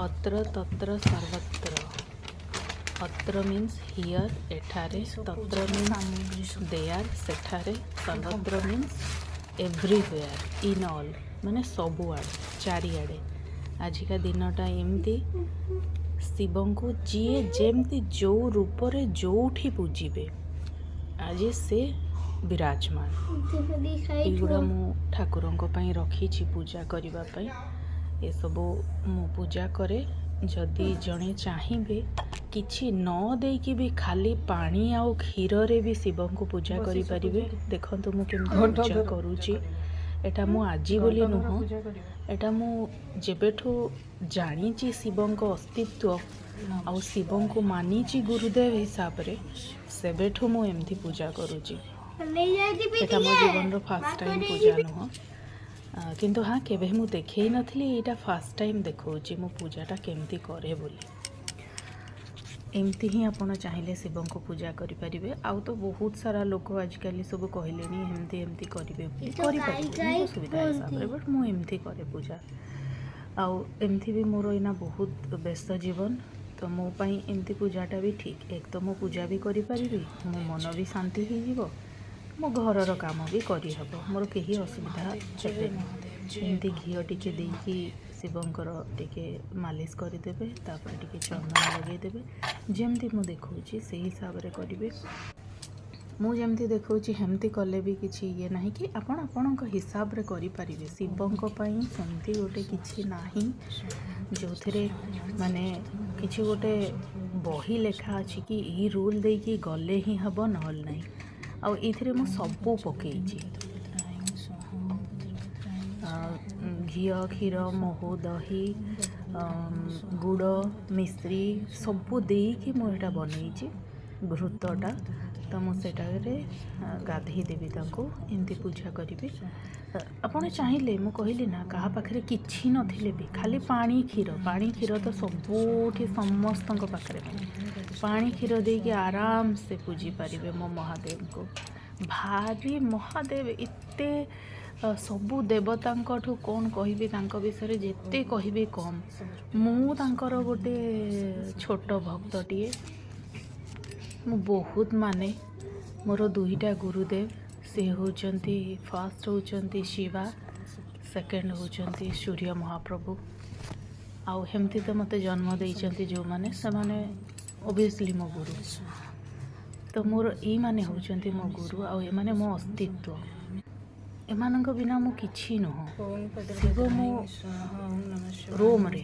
ଅତ୍ର ତତ୍ର ସର୍ବତ୍ର। ଅତ୍ର means here, ଏଠାରେ। ଏସବୁ ତତ୍ର ପୂଜାର ମିନ୍ସ ସାମଗ୍ରୀ ସବୁ। There, ସେଠାରେ। ସର୍ବତ୍ର ଢଙ୍କା। ମିନ୍ସ ଏଭ୍ରିହ୍ୱେୟାର, ଇନ୍ ଅଲ୍, ମାନେ ସବୁଆଡ଼େ, ଚାରିଆଡ଼େ। ଆଜିକା ଦିନଟା ଏମିତି, ଶିବଙ୍କୁ ଯିଏ ଯେମିତି ଯେଉଁ ରୂପରେ ଯେଉଁଠି ପୂଜିବେ, ଆଜି ସେ ବିରାଜମାନ। ଏଇଗୁଡ଼ା ମୁଁ ଠାକୁରଙ୍କ ପାଇଁ ରଖିଛି ପୂଜା କରିବା ପାଇଁ। ଏସବୁ ମୁଁ ପୂଜା କରେ। ଯଦି ଜଣେ ଚାହିଁବେ, କିଛି ନ ଦେଇକି ବି ଖାଲି ପାଣି ଆଉ କ୍ଷୀରରେ ବି ଶିବଙ୍କୁ ପୂଜା ବସିଛ କରିପାରିବେ। ପୂଜାରେ? ଦେଖନ୍ତୁ ମୁଁ କେମିତି ଘଣ୍ଟ ପୂଜା ଧର ପୂଜା କରୁଛି। କରିବ। ଏଇଟା ମୁଁ ଆଜି ବୋଲି ଘଣ୍ଟ ଧର ନୁହଁ, ପୂଜା କରିବ। ଏଇଟା ମୁଁ ଯେବେଠୁ ଜାଣିଛି ଶିବଙ୍କ ଅସ୍ତିତ୍ୱ ଆଉ ଶିବଙ୍କୁ ମାନିଛି ଗୁରୁଦେବ ହିସାବରେ, ସେବେଠୁ ମୁଁ ଏମିତି ପୂଜା କରୁଛି। ଏଇଟା ମୋ ଜୀବନର ଫାଷ୍ଟ ଟାଇମ୍ ପୂଜା ନୁହଁ, କିନ୍ତୁ ହଁ, କେବେ ମୁଁ ଦେଖେଇ ନଥିଲି। ଏଇଟା ଫାଷ୍ଟ ଟାଇମ୍ ଦେଖାଉଛି ମୁଁ ପୂଜାଟା କେମିତି କରେ ବୋଲି। ଏମିତି ହିଁ ଆପଣ ଚାହିଁଲେ ଶିବଙ୍କୁ ପୂଜା କରିପାରିବେ। ଆଉ ତ ବହୁତ ସାରା ଲୋକ ଆଜିକାଲି ସବୁ କହିଲେଣି ଏମିତି ଏମିତି କରିବେ ବୋଲି, କରିପାରିବେ ନିଜ ସୁବିଧା ହିସାବରେ। ବଟ୍ ମୁଁ ଏମିତି କରେ ପୂଜା। ଆଉ ଏମିତି ବି ମୋର ଏଇନା ବହୁତ ବ୍ୟସ୍ତ ଜୀବନ, ତ ମୋ ପାଇଁ ଏମିତି ପୂଜାଟା ବି ଠିକ୍। ଏକ ତ ମୁଁ ପୂଜା ବି କରିପାରିବି, ମୋ ମନ ବି ଶାନ୍ତି ହେଇଯିବ, ମୋ ଘରର କାମ ବି କରିହେବ, ମୋର କେହି ଅସୁବିଧା ହେବେନି। ଏମିତି ଘିଅ ଟିକେ ଦେଇକି ଶିବଙ୍କର ଟିକେ ମାଲିସ କରିଦେବେ, ତାପରେ ଟିକେ ଚନ୍ଦନ ଲଗେଇଦେବେ। ଯେମିତି ମୁଁ ଦେଖାଉଛି ସେଇ ହିସାବରେ କରିବେ। ମୁଁ ଯେମିତି ଦେଖାଉଛି ସେମିତି କଲେ ବି କିଛି ଇଏ ନାହିଁ କି ଆପଣ ଆପଣଙ୍କ ହିସାବରେ କରିପାରିବେ। ଶିବଙ୍କ ପାଇଁ ସେମିତି ଗୋଟେ କିଛି ନାହିଁ ଯେଉଁଥିରେ ମାନେ କିଛି ଗୋଟେ ବହି ଲେଖା ଅଛି କି ଏଇ ରୁଲ୍ ଦେଇକି ଗଲେ ହିଁ ହେବ, ନହେଲେ ନାହିଁ। ଆଉ ଏଇଥିରେ ମୁଁ ସବୁ ପକେଇଛି, ଘିଅ, କ୍ଷୀର, ମହୁ, ଦହି, ଗୁଡ଼, ମିଶ୍ରି ସବୁ ଦେଇକି ମୁଁ ଏଇଟା ବନେଇଛି ଘୃତଟା। ତ ମୁଁ ସେଇଟାରେ ଗାଧେଇ ଦେବି ତାଙ୍କୁ, ଏମିତି ପୂଜା କରିବି। ଆପଣ ଚାହିଁଲେ, ମୁଁ କହିଲି ନା, କାହା ପାଖରେ କିଛି ନଥିଲେ ବି ଖାଲି ପାଣି କ୍ଷୀର, ପାଣି କ୍ଷୀର ତ ସବୁଠି ସମସ୍ତଙ୍କ ପାଖରେ ମିଳେ। ପାଣି କ୍ଷୀର ଦେଇକି ଆରାମସେ ପୂଜି ପାରିବେ ମୋ ମହାଦେବଙ୍କୁ। ଭାରି ମହାଦେବ ଏତେ ସବୁ ଦେବତାଙ୍କଠୁ କ'ଣ କହିବି ତାଙ୍କ ବିଷୟରେ, ଯେତେ କହିବି କମ୍। ମୁଁ ତାଙ୍କର ଗୋଟେ ଛୋଟ ଭକ୍ତଟିଏ। ମୁଁ ବହୁତ ମାନେ ମୋର ଦୁଇଟା ଗୁରୁଦେବ, ସେ ହେଉଛନ୍ତି, ଫାର୍ଷ୍ଟ ହେଉଛନ୍ତି ଶିବା, ସେକେଣ୍ଡ ହେଉଛନ୍ତି ସୂର୍ଯ୍ୟ ମହାପ୍ରଭୁ। ଆଉ ହେମିତି ତ ମୋତେ ଜନ୍ମ ଦେଇଛନ୍ତି ଯେଉଁମାନେ, ସେମାନେ ଅବଭିୟସଲି ମୋ ଗୁରୁ। ତ ମୋର ଏଇମାନେ ହେଉଛନ୍ତି ମୋ ଗୁରୁ ଆଉ ଏମାନେ ମୋ ଅସ୍ତିତ୍ୱ। ଏମାନଙ୍କ ବିନା ମୁଁ କିଛି ନୁହଁ। ଶିବ ମୋ ରୋମରେ।